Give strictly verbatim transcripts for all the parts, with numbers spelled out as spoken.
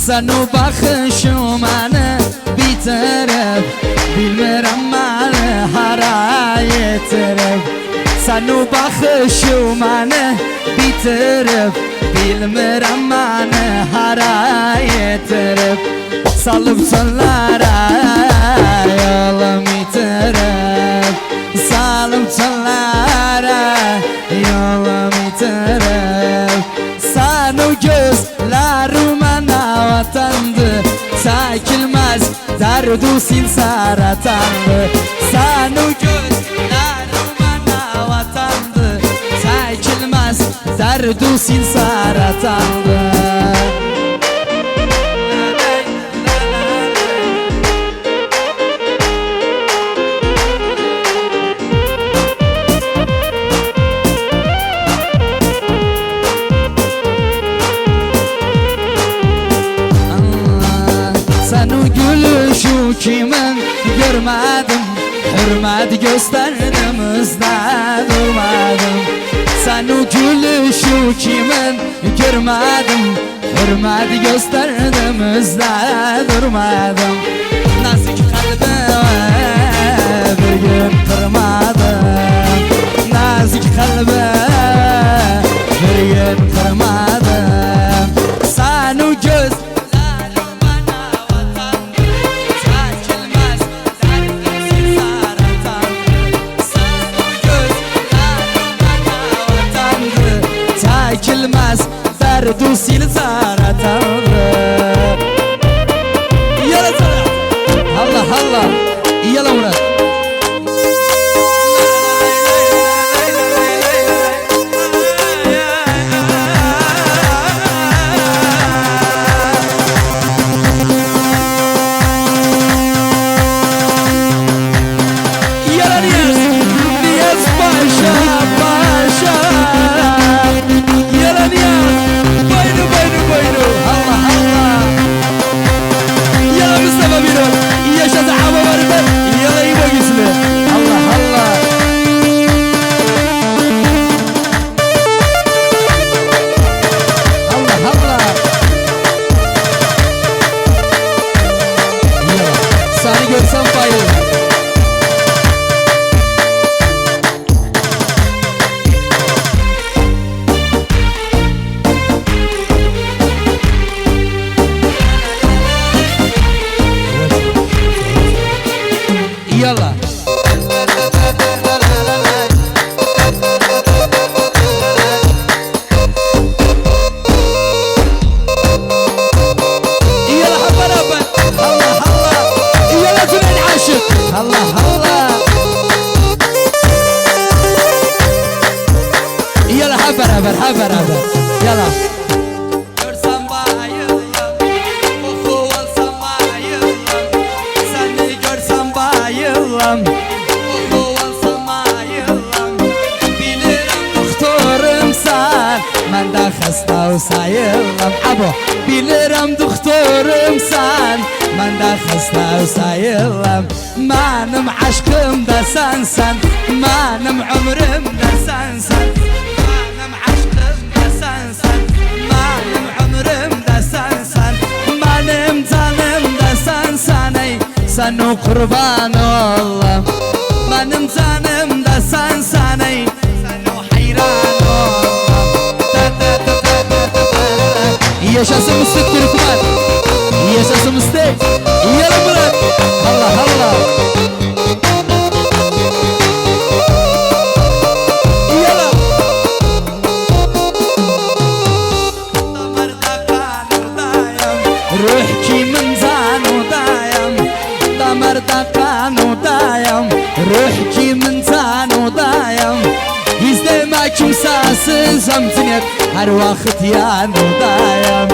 سن او باخیشین منی بیتیریب، بیلمیرم منی هارا یئتیریب. سن او باخیشین منی بیتیریب، بیلمیرم منی هارا یئتیریب. سالیب چؤللره یولوم ایتیریب، سالیب چؤللره یولوم ایتیریب. سن او گؤزلرین منه وطندیر، چکیلمز درد و سیل سرطاندیر. سن او گؤزلرین منه وطندیر، چکیلمز درد و سیل سرطاندیر. سن او گولوشو کیمین گؤرمه‌دیم، حؤرمت گؤستردیم، اوزده دورمادیم. سن او گولوشو کیمین گؤرمه‌دیم، حؤرمت گؤستردیم، اوزده دورمادیم. نازیک قلبیمی بیر گون قیرمادیم، نازیک قلبیمی بیر گون قیرمادیم. سن او گؤزلرین منه وطندیر، چکیلمز درد و سیل سرطاندیر. سن او گؤزلرین منه وطندیر، چکیلمز درد و سیل سرطاندیر. یالا سنه. الله، الله. یالا مراد. یالا نیاز، نیاز پاشا، پاشا. یالا نیاز، بوینو، بوینو، بوینو. الله، الله. یالا مصطفی بیرون. یاشا صحابه وار ایدی. یالا ایبو گیسلی. الله، الله. الله، الله. یالا. سنی گؤرسم باییلیر. یالا. یالا، هپ برابر. الله، الله. یالا، جنید عاشیق. الله، الله. یالا، هپ برابر، هپ برابر. یالا. گؤرسم باییللام، قوخو آلسام باییللام، سنی گؤرسم باییللام، قوخو آلسام باییللام. بیلیرم دوختورومسان، من ده خسته ساییللام. ابو، بیلیرم دوختورومسان، من ده خسته ساییللام. منیم عشقیم ده سنسن، منیم عؤمروم ده سنسن، منیم عشقیم ده سنسن، منیم عؤمروم ده سنسن، منیم جانیم دا سنسن، ای. سنه قوربان اولام، منیم جانیم دا سنسن، ای. سنه حیران اولام. دا، دا، دا. یاشاسین مستیق تورکمن. یاشاسین مستیق. یالا مراد. الله، الله. یالا. داماردا قانودایام، روح کیمین جانودایام. داماردا قانودایام، روح کیمین جانودایام. هئچ دئمه کیمسه‌سیزم جنید، هر واخت یانودایام.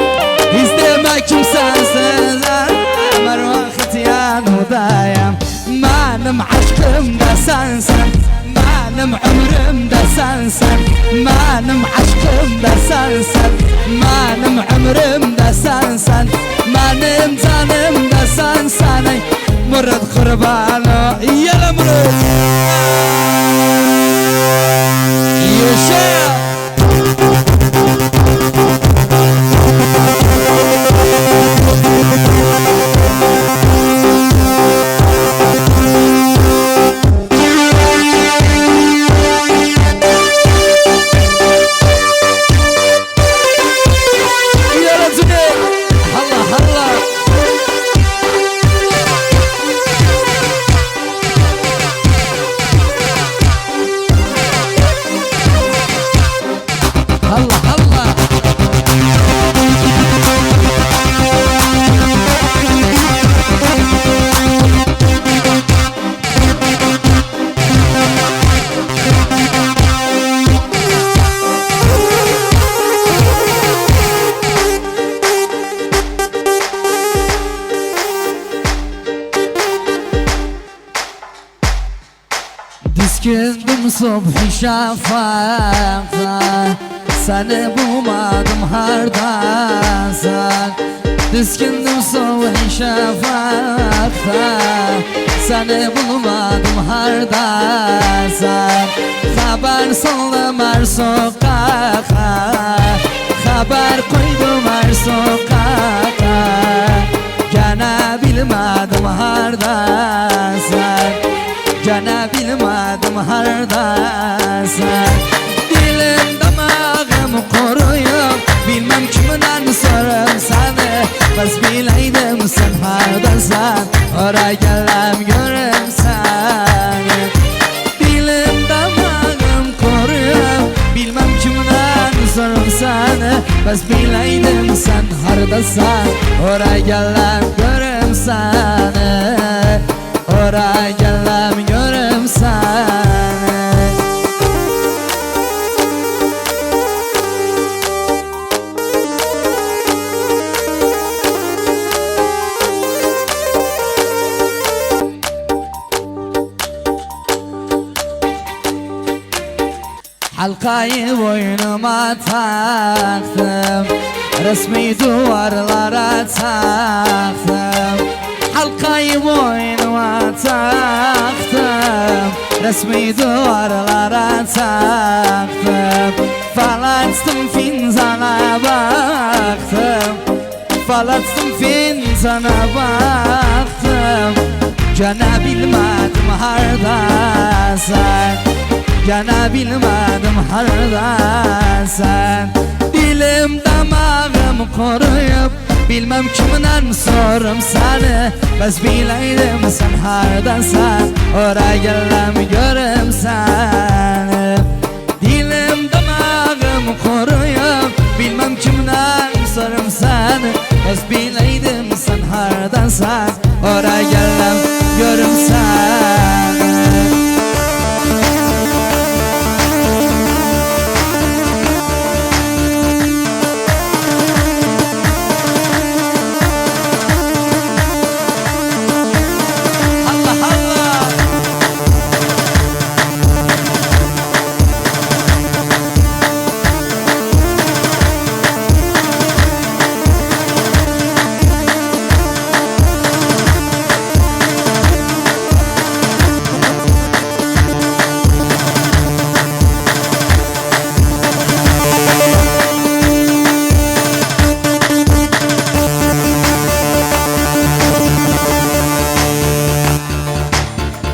هئچ دئمه کیمسه‌سیزم، هر واخت یانودایام. منیم عشقیم دا سنسن، منیم عؤمروم ده سنسن، منیم عشقیم ده سنسن، منیم عؤمروم ده سنسن، منیم جانیم دا سنسن، ای مراد قوربان اولام. یالا مراد. یاشا. دیسکیندیم صبح شفقده، سنی بولمادیم، هارداسان؟ دیسکیندیم صبح شفقده، سنی بولمادیم، هارداسان؟ خبر سالدیم هر سوکاغا، خبر قویدوم هر سوکاغا، گئنه بیلمه‌دیم، هارداسان؟ گئنه بیلمه‌دیم، هارداسان؟ دیلیم، داماغیم قورویوب، بیلمم کیمدن سوروم سنی. بس بیله‌یدیم سن هارداسان، اورا گلم گؤروم سنی. دیلیم، داماغیم قورویوب، بیلمم کیمدن سوروم سنی. بس بیله‌یدیم سن هارداسان، اورا گلم گؤروم سنی. اورا گلم گؤروم سنی. حلقه‌یی بوینوما تاخدیم، رسمی دیوارلارا چاخدیم. حلقه‌یی بوینوما تاخدیم، رسمی دیوارلارا چاخدیم. فال آچدیم، فنجانا باخدیم، فال آچدیم، فنجانا باخدیم. گئنه بیلمه‌دیم، هارداسان؟ گئنه بیلمه‌دیم، هارداسان؟ دیلیم، داماغیم قورویوب، بیلمم کیمدن سوروم سنی. بس بیله‌یدیم سن هارداسان، اورا گلم گؤروم سنی. دیلیم، داماغیم قورویوب، بیلمم کیمدن سوروم سنی. بس بیله‌یدیم سن هارداسان، اورا گلم